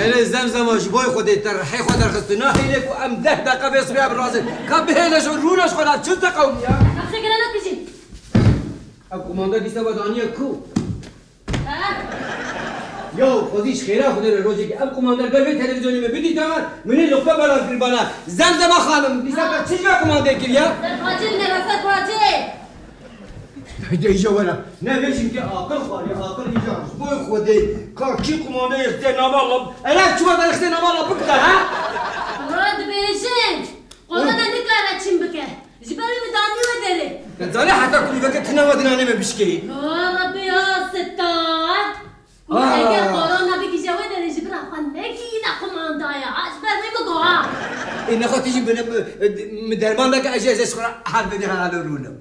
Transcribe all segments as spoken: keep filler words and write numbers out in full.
Erê Zemzema, ji boy Xwedê te rihê xwe derxist, tu nahêlê ku em deh deqe vê sibê birazin. Ka bihêle ji rûne ji xwe re, çi te qewimiya? Nafşekere nakijî. Ev qumanda dîsa we daniye ku? Ha? Ya, xwezî ji xêra Xwedê re rojekê ev qumanda ber vê televîzyonê me bidîta me, min ê loqme belav kiribana. Zemzema xanim, dîsa te çi ji vê qumandê kiriye? Serpacê bine, serpacê. Heyde îja were. Ne vê jinkê aqil xwarî, aqil îja. Ji bo Xwedê, ka kî qumandeyê te nava lap. Ela çima derxistê nava lap bikda, ha? Wa dibêjin. Qumanda nikare çin bike. Ji ber wê min danî we derê. Te zanî heta kulîveke tune ve dinanê me bişkê. Ya Rebbi ya Settar. Aa. Eger korona bigihîje wê derê ji bira xwe negihîne qumandaya. Ha, ji ber wê min got ha. Ê, nexwe tî jî bine, mi derman deke ez jî ez ê ji xwe re hev bêne halo rûnim.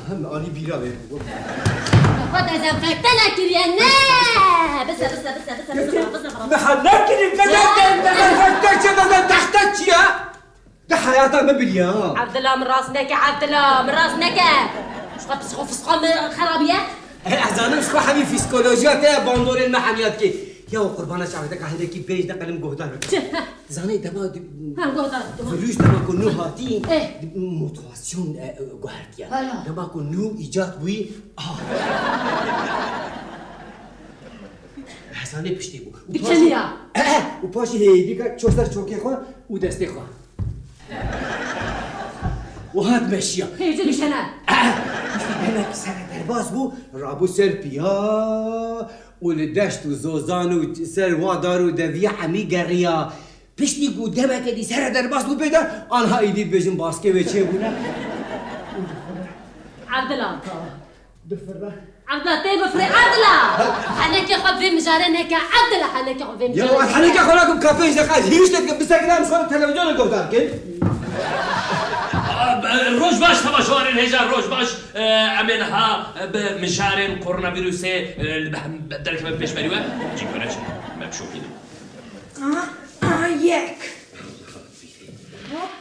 Hem alî bîra wê. Xwe dezenfekte nekiriye, ne! Bise, bise, bise, bise, bise, bise, bise. Me hal nekirî, dezenfekte, dezenfekte çi, dezenfekte çi ya? Di heyata me biriya. Evdila, min rast neke, Evdila, min rast neke. Ji xwe psixo-, fisqa min xerabiye. E, ez zanim ji xwe hemî fîskolojiya te ye, bandorên me hemiya dike. Ya qurbana çavê te ka hindekî pênc deqe li min guhdar bike. Çi? Zanî dema di-, Ha, guhdar, guhdar. Virüs dema ku nû hatî, Eh. di-, mutasyon, e, e, guhertiye. Hala. Dema ku nû îcat bûyî, ah. Hezanê piştî bû. Û Dikeniya. paşî, e, e, û paşî hêdîka ço ser çokê xwe û destê xwe. Û hat meşiya. Hêjî dikene. Piştî demek sere derbas bû, rabû ser piya û li deşt û zozan û ser wan dar û deviyê hemî geriya. Piştî ku demeke dî sere derbas bû pê de, anha îdî dibêjin baskê wê çêbûne. Evdila. Difire. Evdila, tê bifire, Evdila! Henekê xwe vê mijarê neke, Evdila, henekê xwe vê Ya, mijarê ez neke. henekê xwe nakim, ka pênc deqa, hîç têt bisekine, em xwe televîzyonê guhdar kin. Roj baş, temaşevanên hêja, roj baş. E, em ê niha, e, bi mijarên koronavîrusê, e, li hem derkevin pêşberî we. Cî gure çi? Me bişopînin. Aha, aha, yek. Hop.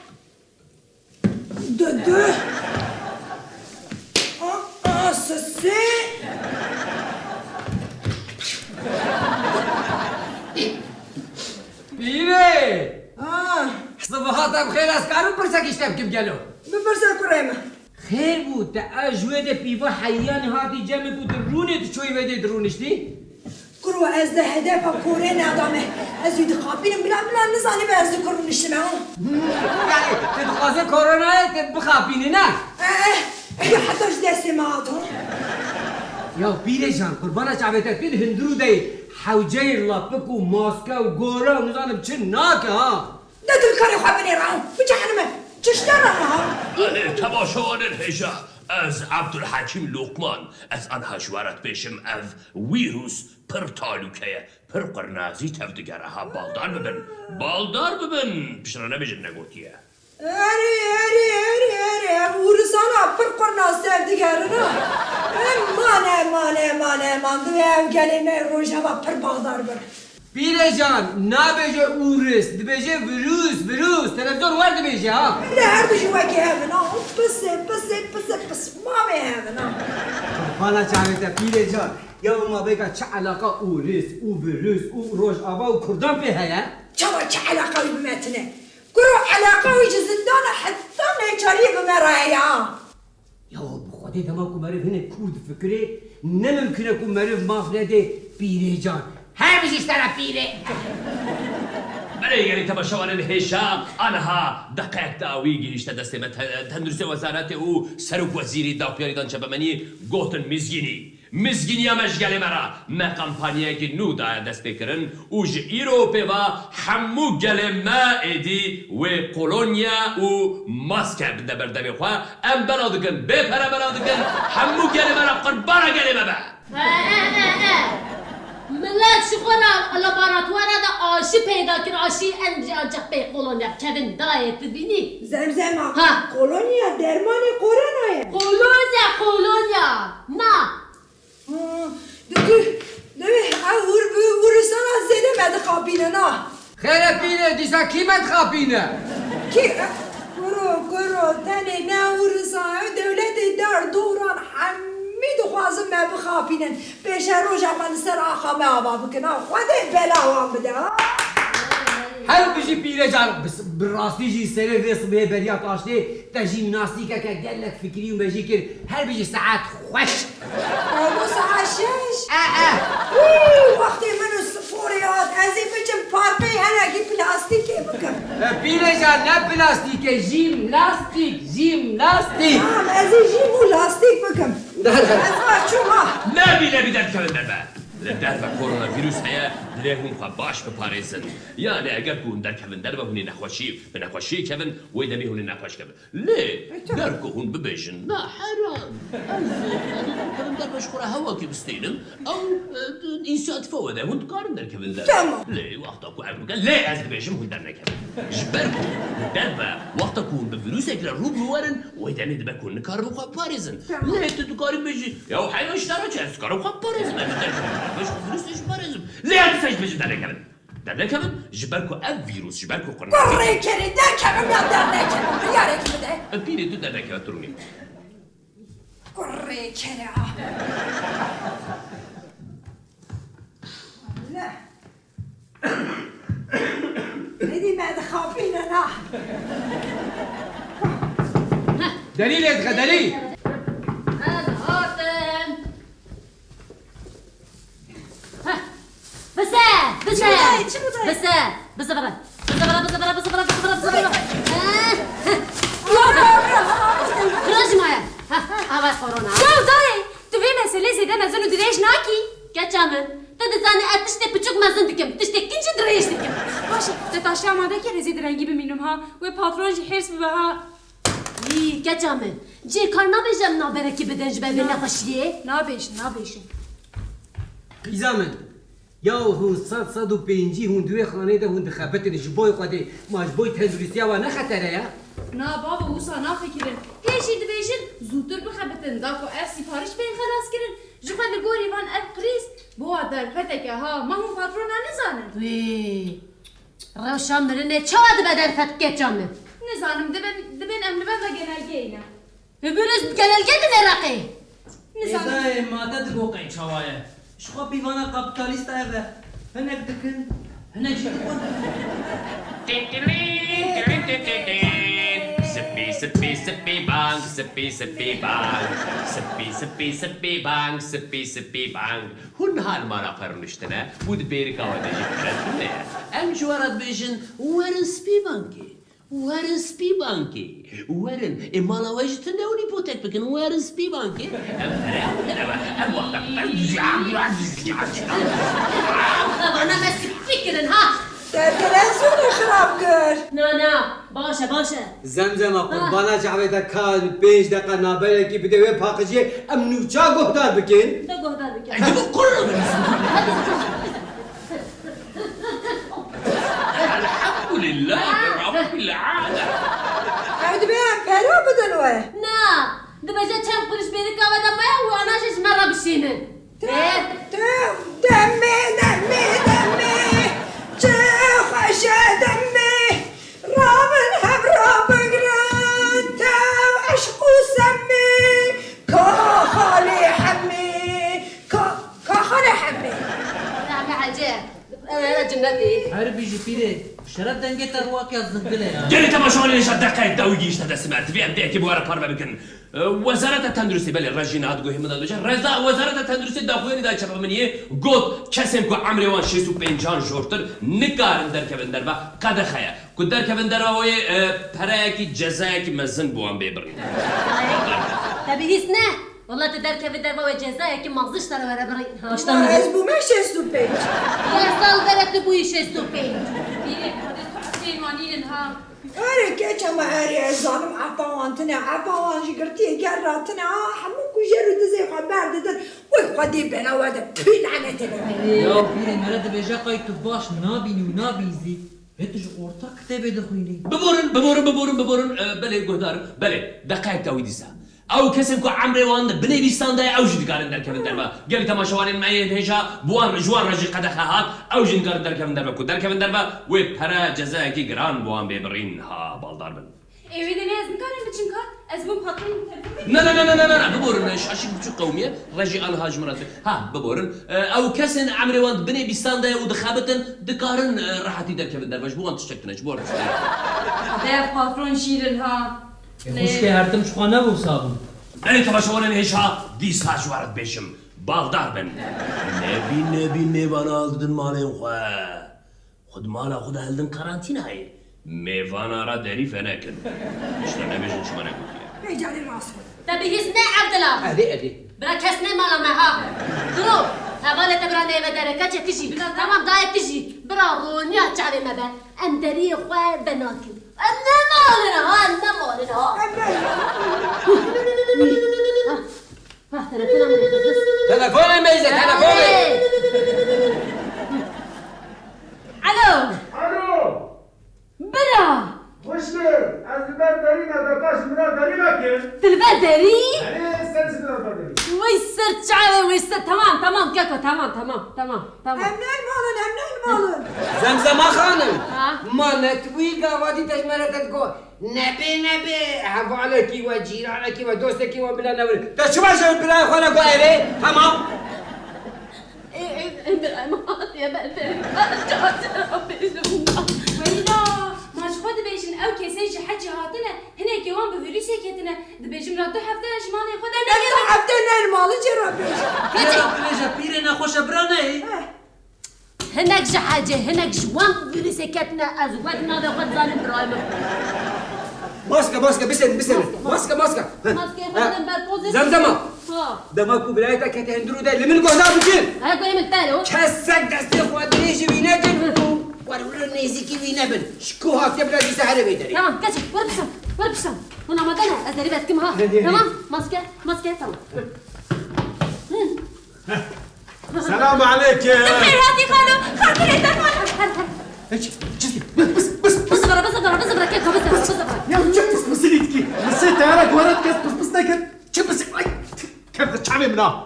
Dudu. Aa, sisi. Pîrê! Ha. Sibiha te bi xêr, ez karim pirsekî ji te bikim gelo? Bipirse kurê min. Xêr bû, te ez ji wê de pîva heyanî hatî cem û tu rûnê tu çoyî vê dê dirûniştî? Kuro, ez di hedefa korê nedame. Ez wî dixapînim, bila, bila nizanîme ez li ku rûniştime, ha? Hmm, yanî, tu dixwazî koronayê te bixapînî, ne? Eh, eh, eh, heta ji destê me hat, ha? Ya pîrê can, qurbana çavê te, tu li hundirû de yî. Hewceyê lapik û maske û gora û nizanim çi nake, ha? De tu li karê xwe binêre, ha? Bicehenime, çi ji te re niha? Belê, temaşevanên hêja, ez Ebdulhekîm Lokman, ez anha ji we re dibêjim, ev wîrus pir talûke ye, pir qurnazî tevdigere ha, baldar bibin, baldar bibin, piştre nebêjin negotiye. Erê, erê, erê, erê, ev wîrusana pir qurnaz tevdigerin ha. Eman, eman, eman, eman, divê ev gelê me rojeva pir baldar bin. Pîrê can, nabêje ûris, dibêje virûs, virûs. Televîzyon wer dibêje, ha? Lê her du jî wekî hev in, ha. Pisê, pisê, pisê, pismamê hev in, ha. Qurban çavê te, pîrê can. Ya ma bêka çi eleqa ûris û virûs û rojava û kurdan pê heye? Çawa çi eleqa wî bi me tine? Kuro eleqa wî ji zindana heta neçariyê bi me re heye, ha. Ya bi Xwedê dema ku meriv hinek kûr difikirê, ne mimkun e ku meriv maf nede pîrê can. Her bijî ji te re pîrê. Belê gelî temaşevanên hêja, aniha deqeyek dawî gihîşte destê me te-, tenduristê wezaretê û serok wezîrî dawpiyarî dan çepemenî gotin mizgînî. Mizgîniya me ji gelê me re, me kampanyayekî nû daye destpêkirin û ji îro pê ve hemû gelê me êdî wê kolonya û maske bide ber devê xwe. Em belav dikin, bê pere belav dikin, hemû gelê me re qurbana gelê me be. E, e, e, e. Milet ji xwe re laboratwara de aşî peyda kir, aşî en, ancak pê kolonya kevin dayê tu bînî. Zemzema, Ha. kolonya dermanê koronayê. Kolonya, kolonya. Na. Ha, di, di, di, ev wir-, wir-, virusana zêde me dixapîne, na. Xêre pîrê, dîsa kî me dixapîne? Kî, kuro, kuro, tenê ne virusa, ev dewletê dar doran hemî dixwazin me bixapînin. bînin. Pêşe roja me li ser axa me ava bikin. Ha, Xwedê bela wan bide, ha. Her bijî pîrecan, bi, bi rastî jî serê vê sibê beriya taştê te jîmnastîkeke gelek fikirî û mejî kir. Her bijî saet xweş. Ew saet şeş. E, e. Wî, wextê min û sporê hat, ez ê biçim parkeyê hinekî plastîkê bikim. E, pîrecan ne plastîkê, jîmnastîk, jîmnastîk. Tamam, ez ê jîm û lastîk bikim. Ez va çûm ha. Nebî, nebî, derkevin derve. Li derve koronavîrus heye, divê hûn xwe baş biparêzin. Yanî eger ku hûn derkevin derve, hûn ê nexweşî, bi nexweşiyê kevin, wê demê hûn ê nexweş kevin. Lê ger ku hûn bibêjin, na heram, ez, ez ê derkevim derve, ji xwe re hewakê bistînim, ew, e, însiyatîfa we de, hûn dikarin derkevin derve. Tamam. Lê wexta ku ev bike, lê ez dibêjim hûn dernekevin. Ji ber ku li derve, wexta ku hûn bi vîrusekî re rû bi rû werin, wê demê dibe ku hûn nikarin xwe biparêzin. Tamam. Lê tu dikarî bêjî, ya heywan ji te re çi, ez dikarim xwe biparêzim, ez ji derkevim derve, ji vîrusê jî biparêzim. Lê ez dibêjim dernekevin. Dernekevin, ji ber ku ev vîrus, ji ber ku qirna. Kurê kerê, derkevim ya dernekevim, biryarek bide. Pîrê tu dernekeve, tu rûnî. Kurê kerê, a. Ne. Êdî me dixapîne, na. Derî lê dixe, derî. Ez hatim. Heh. Bise! Bise! Çi bu dayê, çi bu dayê? Bise! Bise bire! Bise bire, bise bire, bise bire, bise bire, bise bire! Heh, heh. Rejim heye. Heh, ava korona. Ya dayê, tu vê meselê zêde mezin û dirêj nakî. Keça min, tu dizanî ez tiştê piçûk mezin dikim, tiştê kin jî dirêj dikim. Baş e, te taştê amade kir, ez ê direngî bimînim ha. Wê patron jî hêrs bibe ha. Î, keça min, cê kar nabêje em navberekî bidin ji ber vê nexweşiyê? Nabêjin, nabêjin. Qîza min, ya hûn sed, sed û pêncî hûn di wê xaneyê de hûn dixebitin ji boy Xwedê, ma ji boy tenduristiya wan ne xeter e ya? Na bavo, wisa nafikirin. Hê jî dibêjin zûtir bixebitin, da ku ev sîpariş bên xelaskirin. Ji xwe li gorî van ev krîz bo wa derfeteke ha, ma hûn patrona nizanin? Wê. Rewşa mirinê çawa dibe derfet keça min? Nizanim, dibin, dibin em li benda genelgeyê ne. Hûn bi genelge dimereqê? Nizanim. Êdayê, ma te digoqey çawa ye? Ji xwe pîvana kapîtalîst ev e. Hinek dikin, hinek jî dixwin. Sipî, sipî, sipî bang, sipî, sipî bang. Sipî, sipî, sipî bang, sipî, sipî bang. Hûn niha li mala xwe rûniştine û di bêrika we de jî firet tune ye. Em ji we re dibêjin, werin spî bankê. Werin spî bankê. Werin. Ê mala we jî tune hûn îpotek bikin. Werin spî bankê. Em pereya bidin eve. Em wexta. Vana me spî kirin ha. Te televizyonê xirab kir. Na, na. Baş e, baş e. Zemzema, qurbana çavê te ka pênc deqa naberekî bide wê paqijiyê, em nû ça guhdar bikin? Te guhdar bikin. Ey, dibe kurr. Elhamdulillah Rabbil alem. Ew dibe em pere bidin we. Na, dibêje çend quruş bêrika we de maye û ana jî ji me re bişînin. Te, te, demê, demê, demê, çi xweş e demê. Rabin hev rabigrin, tev eşq û semê. Ka xalê hemê, ka, ka xalê hemê. Rehme Hecê, ew ê cinetê. Her bijî pîrê, şeref dengê te wak ya zingilê ya. Gelê temaşevanê nêşa deqeyek dawî gihîşte destê me. Divê em vê yekê bi we re parve bikin. Wezareta Tenduristê, belê, Rejî niha di guhê min de dibêje. Reza, Wezareta Tenduristê daxuyanî da çapa min yê, got, kesên ku emrê wan şêst û pêncan jortir nikarin derkevin derve, qedexe ye. Ku derkevin derve wê, e, pereyekî, cezayekî mezin bi wan bê birîn. Te bihîst ne? Wela tu derkevî derve wê cezayekî mezin ji te re were birîn. Ha, işte. Ez bûme şêst û pênc. Deh sal bere tu bûyî şêst û pênc. Pîrê, Xwedê tu efên wan nînin ha. Erê keça me, erê ez zanim epa wan tine, epa wan ji girtiyê ger re tine, ha, hemû kujer û dizê xwe berdidin, wê Xwedê bela we de, pî lanetê be. Ya pîrê, mere dibêje qey tu baş nabînî û nabîzî, hê tu ji orta kitêbê dixwînî. Biborin, biborin, biborin, biborin, e, belê guhdar, belê, deqayek dawî dîsa. Ew kesên ku emrê wan di binê vîstan de ye, ew jî dikarin derkevin derve. Gelî temaşevanên me yên hêja, bi wan, ji wan re jî qedexe hat, ew jî nikarin derkevin derve. Ku derkevin derve, wê pere cezayekî giran bi wan bê birîn. Ha, baldar bin. Ê, wê demê ez nikarim biçim kar? Ez bûm patron telefon Ne, ne, ne, ne, ne, ne, ne, biborin, şaşî biçûk qewimiye, rejî aniha ji min re tê. Ha, biborin. E, ew kesên emrê wan di binê bîstan de ye û dixebitin, dikarin, e, rehetî derkevin derve, ji bo wan tiştek tune, ji bo wan tiştek. Dev patron şîrin ha. E, xwişkê her tim ji xwe nebû sabûn. Erê, tevaşewanên hêja, dîsa ji we re dibêjim, baldar bin. Nebî, nebî mêvana hildidin malên xwe. Xwe di mala xwe de hildin karantînayê. Mêvana re derî venekin. Tişta nebêjin çima negotiye. Vê carê rast e. Te bihîst ne Evdila? Erê, erê. Bira kes ne mala me ha. Duro. Hevalê te bira neyve dere. Keçê tijî. Tamam dayê tijî. Bira roniya çavê me be. Em deriyê xwe venakin. Em ne malin ha, em ne malin ha. Em ne Ha, telefona min e, bes. Telefonê me îze, telefonê. Alo. Alo. Bira. Xwişkê, ez li ber derî me, de paş min re derî vekir. Tu li ber derî? Erê, ser ji min re derî. Wey ser çavê, wey ser. Tamam, tamam, keko, tamam, tamam, tamam, tamam. Em neymalin, em neymalin. Zemzema Xanim. Ha? Ma netwî gava dî te ji me re te digot. Nebê, nebê, hevalekî we, cîranekî we, dostekî we bila newin. Te çima ji birayê xwe re got erê? Hema? Ê, ê, ê, birayê me hatiye ber derê. Çawa bêjim? Weyla, ma ji xwe dibêjin, ew kesên ji hecê hatine, hinekî wan bi vîrusê ketine. Dibêjim ra du hefte ji malê xwe de Em du negere. hefte ner malê cê re bêjin. Keçê. Bira, bira, pîrê nexweş e, bira neyê. Eh. Hinek ji hecê, hinek ji wan vîrusê ketine, ez wek navê xwe dizanim birayê min. Maske, maske, biserin, biserin. Maske, maske. Maske, xwe Ha. Dem ber pozê. Zemzema. Ha. Dema ku birayê te kete hundirê de li min guhdar bikin. Ha, guhê min te lo. Kesek destê xwe dirêj ji wî nekin. Wer wilo nêzîkî wî nebin. Ji ku hatiye bila dîsa here vê derê. Tamam, keçik, wer bisan, wer bisan. Hûn amade ne? Ez derî vedikim ha. Hadi, hadi. Tamam, maske, maske, tamam. Hı. Selam aleykum. Xêr hatî xalo, xatirê te xalo. Her, her. Hiç, çizgi. Bıs, bıs, bıs, bıs. Bıs bıra, bıs bıra, bıs bıra, keko, bıs bıra, bıs bıra. Ya çi pıs pısî dît ki? Pısî te re guheret kes pıs pıs neket. Çi pısî? Ay, kevde çavê min ha.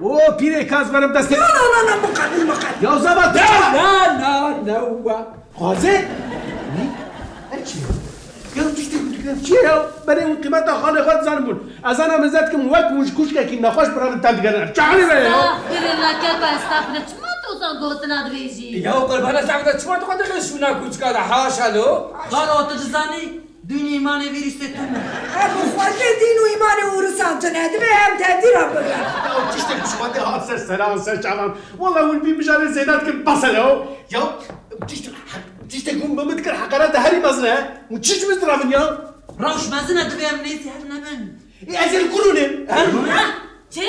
O pîrê kaz verim destê. Na, na, na, na, muqebil, muqebil. Ya zaba. Na, na, na, na, wa. Xwaze? Ne? Her çi ya? Ya tiştê ku dikirin çi ya? Berê hûn qîmeta xalê xwe dizanin bûn. Ez ana mezet kim wek hûn ji kuşkekî nexweş bi re min tev digerin. Çaxirê me ya. Estağfirullah, keko, estağfirullah. Çima tu wisa gotina dibêjî? Ya qurbana çavê te çima tu xwe dixî şûna kûçika de? Haşa lo. Xalo, tu dizanî dîn û îmanê vî rîstê tune. Em bi xwendê dîn û îmanê ûrisan tune. Divê em tevdî re bibin. Ya tiştê ku ji xwendê hat ser seran, ser çavan. Wela hûn vî mijarê zêde dikin, bes e ya. Ya tişt-, tiştê ku min dikir heqarete herî mezin e. Hûn çi ji min diravin ya? Rewş mezin e, divê em nêzî hev nebin. Ê, ez ê li ku rûnim? He? Çi?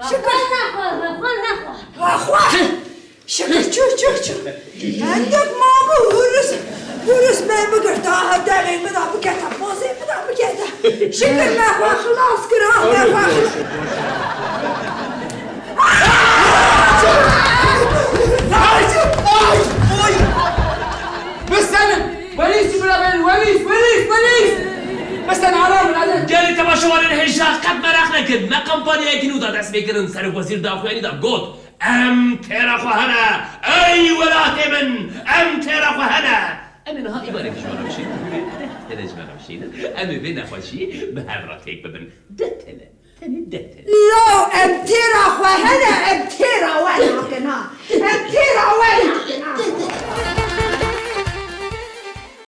Şikir. Xwe nexwe, xwe nexwe. Xwe, xwe. Şikir, çû, çû, çû. Hendek mabû hûris, hûris me bigirta, ha devê min de bikete, pozê min de bikete. Şikir me xwe xilas kir, ha me xwe xilas. Ay, ay, ay. Bisenin! Welîs ji min re bên! Welîs! Welîs! Welîs! Bisenin, aram bin, hadi! Gelê temaşevanên hêja, qet meraq nekin. Me kampanyayekî nû da dest pê kirin. Serokwezîr daxuyanî da got, Em têra xwe hene! Ey welatê min! Em têra xwe hene! Em ê niha îbarek ji me re bişînin. Deh tene ji me re bişînin. Em ê vê nexweşiyê bi hev re têk bibin. Deh tene. Tenê deh tene. Law em têra xwe hene, em têra we nakin ha. Em têra we